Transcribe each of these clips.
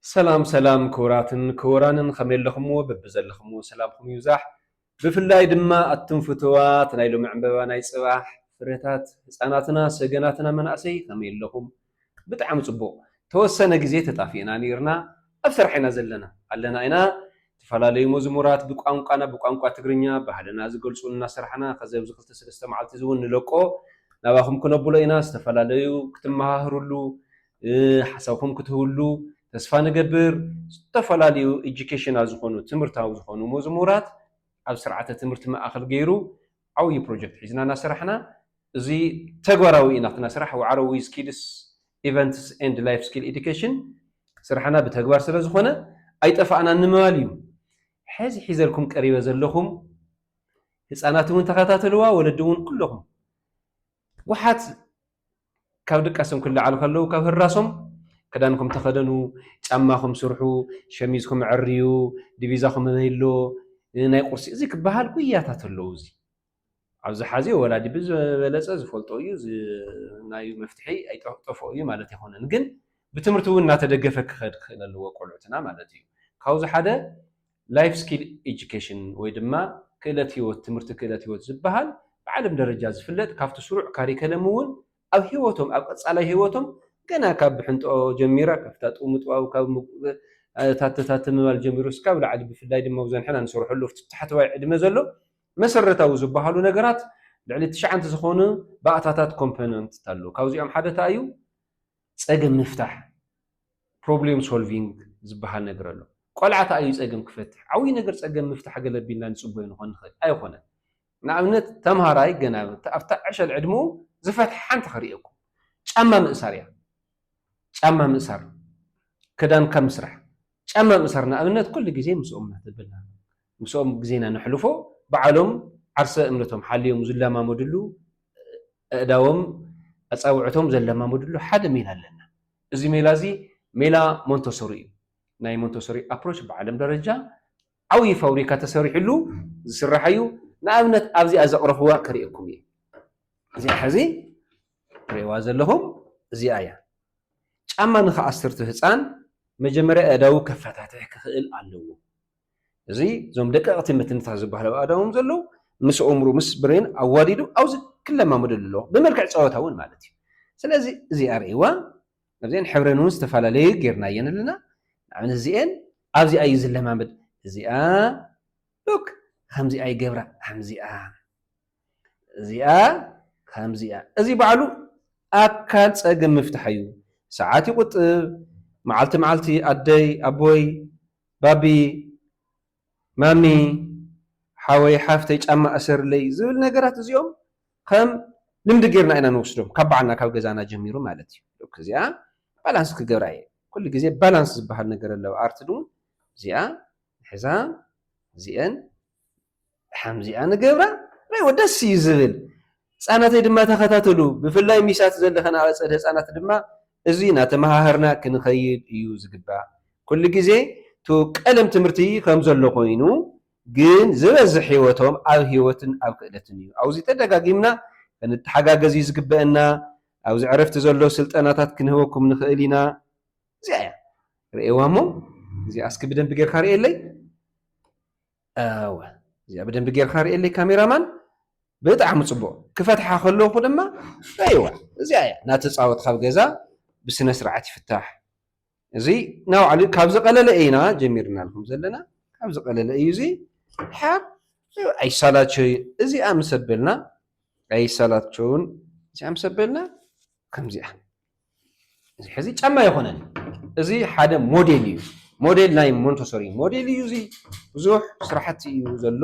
ሰላም ሰላም ክቡራትን ክቡራንን፣ ከመይ ኣለኹምዎ? በብዘለኹምዎ ሰላምኩም ይብዛሕ። ብፍላይ ድማ ኣቱም ፍቱዋት ናይ ሎሚ ዕምበባ ናይ ጽባሕ ፍረታት ህጻናትና፣ ሰገናትና፣ መናእሰይ ከመይ ኣለኹም? ብጣዕሚ ጽቡቕ። ተወሰነ ግዜ ተጣፊእና ነይርና፣ ኣብ ስራሕ ኢና ዘለና። ኣለና ኢና። ዝተፈላለዩ መዝሙራት ብቋንቋና፣ ብቋንቋ ትግርኛ፣ ባህልና ዝገልጹ እናሰራሕና፣ ከዚ ኣብዚ ክልተ ሰለስተ መዓልቲ እዚ እውን ንለቆ፣ ናባኹም ክነብሎ ኢና። ዝተፈላለዩ ክትመሃህሩሉ፣ እ፣ ሓሳብኩም ክትህብሉ ተስፋ ንገብር። ዝተፈላለዩ ኤጁኬሽናል ዝኾኑ፣ ትምህርታዊ ዝኾኑ መዝሙራት ኣብ ስርዓተ ትምህርቲ ማእከል ገይሩ ዓብዪ ፕሮጀክት ሒዝና እናሰራሕና፣ እዚ ተግባራዊ ኢና። እቲ ስራሕ ዋዕሮ ዊዝ ኪድስ ኢቨንትስ ኤንድ ላይፍ ስኪል ኤዱኬሽን ስራሕና ብተግባር ስለ ዝኾነ ኣይጠፋእናን ንምባል እዩ። ሕዚ ሒዘልኩም ቀሪበ ዘለኹም፣ ህፃናት እውን ተኸታተልዋ፣ ወለዲ እውን ኩለኹም። ጎሓት ካብ ድቃሶም ክለዓሉ ከለዉ ካብ ህራሶም ክዳንኩም ተኸደኑ፣ ጫማኹም ስርሑ፣ ሸሚዝኩም ዕርዩ፣ ዲቪዛኹም መይሎ፣ ናይ ቁርሲ፣ እዚ ክበሃል ጉያታት ኣለዉ። እዚ ኣብዚ ሓዚ ወላዲ ብዝበለፀ ዝፈልጦ እዩ። እዚ ናይ መፍትሒ ኣይጠፍኦ እዩ ማለት ኣይኮነን፣ ግን ብትምህርቲ እውን እናተደገፈ ክኸድ ክኽእል ኣለዎ ቆልዑትና ማለት እዩ። ካብዚ ሓደ ላይፍ ስኪል ኤጁኬሽን ወይ ድማ ክእለት ህይወት፣ ትምህርቲ ክእለት ህይወት ዝበሃል ብዓለም ደረጃ ዝፍለጥ፣ ካብቲ ስሩዕ ካሪከለም እውን ኣብ ህይወቶም፣ ኣብ ቀጻላይ ህይወቶም ገና ካብ ብሕንጥኦ ጀሚራ፣ ካብታ ጥውምጥዋው፣ ካብ ምጉ-፣ እ፣ ታተታተ ምባል ጀሚሩ እስካብ ላዕሊ፣ ብፍላይ ድማ ኣብዚ ንሕና ንሰርሐሉ ኣብቲ ታሕተዋይ ዕድመ ዘሎ መሰረታዊ ዝበሃሉ ነገራት ልዕሊ ትሽዓተ ዝኾኑ ባእታታት ኮምፖነንት ኣለዉ። ካብዚኦም ሓደ እንታይ እዩ? ጸገም ምፍታሕ፣ ፕሮብሌም ሶልቪንግ ዝበሃል ነገር ኣሎ። ቆልዓ እንታይ እዩ ጸገም ክፈትሕ? ዓብዪ ነገር ጸገም ምፍታሕ ገለ ቢልና ንጽበዮ ንኾን ንኽእል ኣይኾነን። ንኣብነት ተምሃራይ ገና ኣብታ ዕሸል ዕድመኡ ዝፈትሕ ሓንቲ ከርእየኩም፣ ጫማ ምእሳር እያ። ጫማ ምእሳር፣ ክዳንካ ምስራሕ። ጫማ ምእሳር ንኣብነት ኩሉ ግዜ ምስኦም እናተበልና ምስኦም ግዜና ነሕልፎ፣ ባዕሎም ዓርሰ እምነቶም ሓልዮም ዝለማመድሉ፣ ኣእዳዎም ኣጻብዕቶም ዘለማመድሉ ሓደ ሜላ ኣለና። እዚ ሜላ እዚ ሜላ ሞንቶሶሪ እዩ። ናይ ሞንቶሶሪ ኣፕሮች ብዓለም ደረጃ ዓብዪ ፋብሪካ ተሰሪሕሉ ዝስራሕ እዩ። ንኣብነት ኣብዚኣ ዘቕረኽዋ ከርእየኩም እየ። እዚኣ ሕዚ ትርእይዋ ዘለኹም እዚኣ እያ። ጫማ ንኽኣስር እቲ ህፃን መጀመርያ ኣእዳዉ ከፈታትሕ ክኽእል ኣለዎ። እዚ እዞም ደቀቕቲ መትንታት ዝበሃሉ ኣብ ኣእዳዎም ዘለዉ ምስ ኣእምሩ ምስ ብሬን ኣዋዲዱ ኣብዚ ክለማመደሉ ኣለዎ፣ ብመልክዕ ፀወታ እውን ማለት እዩ። ስለዚ እዚኣ ርእይዋ፣ ኣብዚአን ሕብረን እውን ዝተፈላለዩ ጌርናየን ኣለና። ንኣብነት እዚአን ኣብዚኣ እዩ ዝለማመድ። እዚኣ ሉክ ከምዚኣ ይገብራ፣ ከምዚኣ፣ እዚኣ ከምዚኣ። እዚ ባዕሉ ኣካል ጸገም ምፍታሕ እዩ። ሰዓት ይቑጥብ። መዓልቲ መዓልቲ ኣደይ፣ ኣቦይ፣ ባቢ፣ ማሚ፣ ሓወይ፣ ሓፍተይ ጫማ እሰርለይ ዝብል ነገራት እዚኦም ከም ልምዲ ጌርና ኢና ንወስዶም፣ ካብ ባዕልና ካብ ገዛና ጀሚሩ ማለት እዩ። ሉክ እዚኣ ባላንስ ክገብራ እየ። ኩሉ ግዜ ባላንስ ዝበሃል ነገር ኣለዎ። ኣርት እውን እዚኣ ንሕዛ፣ እዚአን ሓምዚኣ ንገብራ። ርእይዎ፣ ደስ እዩ ዝብል። ህፃናተይ ድማ ተኸታተሉ። ብፍላይ ሚሳት ዘለኸን ኣብ ኣፀደ ህፃናት ድማ እዚ እናተመሃህርና ክንኸይድ እዩ ዝግባእ። ኩሉ ግዜ እቲ ቀለም ትምህርቲ ከም ዘሎ ኮይኑ፣ ግን ዝበዝሕ ህይወቶም ኣብ ህይወትን ኣብ ክእለትን እዩ። ኣብዚ ተደጋጊምና ክንተሓጋገዝ እዩ ዝግበአና። ኣብዚ ዕረፍቲ ዘሎ ስልጠናታት ክንህበኩም ንኽእል ኢና። እዚኣ እያ። ርእይዋ እሞ፣ እዚኣ እስኪ ብደንቢ ጌርካ ርእየለይ። እወ፣ እዚኣ ብደንቢ ጌርካ ርእየለይ ካሜራማን። ብጣዕሚ ጽቡቕ። ክፈትሓ ከለኹ ድማ፣ ርእይዋ፣ እዚኣ እያ። እናተጻወትካ ኣብ ገዛ ብስነ ስርዓት ይፍታሕ። እዚ ናባዕሉ ካብ ዝቐለለ ኢና ጀሚርናልኩም ዘለና። ካብ ዝቐለለ እዩ እዚ። ሓር ኣይሳላቸው እዩ። እዚኣ ምስ ኣበልና፣ ኣይሳላቸውን። እዚኣ ምስ ኣበልና፣ ከምዚኣ። እዚ ሕዚ ጫማ ኣይኮነን። እዚ ሓደ ሞዴል እዩ። ሞዴል ናይ ሞንቶሶሪ ሞዴል እዩ። እዚ ብዙሕ ስራሕቲ እዩ ዘሎ።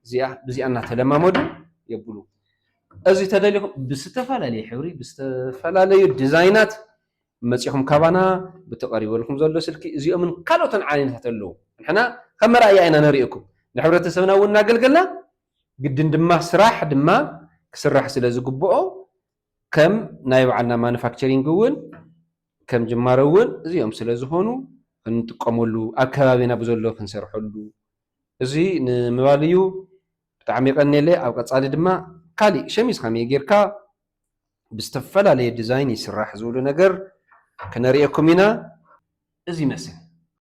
እዚኣ፣ ብዚኣ እናተለማመዱ የብሉ። እዚ ተደሊኹም ብዝተፈላለየ ሕብሪ፣ ብዝተፈላለዩ ዲዛይናት መጺኹም ካባና ብቲ ቀሪበልኩም ዘሎ ስልኪ እዚኦምን ካልኦትን ዓይነታት ኣለዉ። ንሕና ከም መርኣያ ኢና ነርእየኩም። ንሕብረተሰብና እውን እናገልገልና፣ ግድን ድማ ስራሕ ድማ ክስራሕ ስለ ዝግብኦ፣ ከም ናይ ባዕልና ማኑፋክቸሪንግ እውን ከም ጅማሮ እውን እዚኦም ስለ ዝኾኑ ክንጥቀመሉ፣ ኣብ ከባቢና ብዘሎ ክንሰርሐሉ፣ እዚ ንምባል እዩ። ብጣዕሚ የቐንየለይ። ኣብ ቀጻሊ ድማ ካሊእ ሸሚዝ ከመይ ጌርካ ብዝተፈላለየ ዲዛይን ይስራሕ ዝብሉ ነገር ክነርእየኩም ኢና። እዚ ይመስል።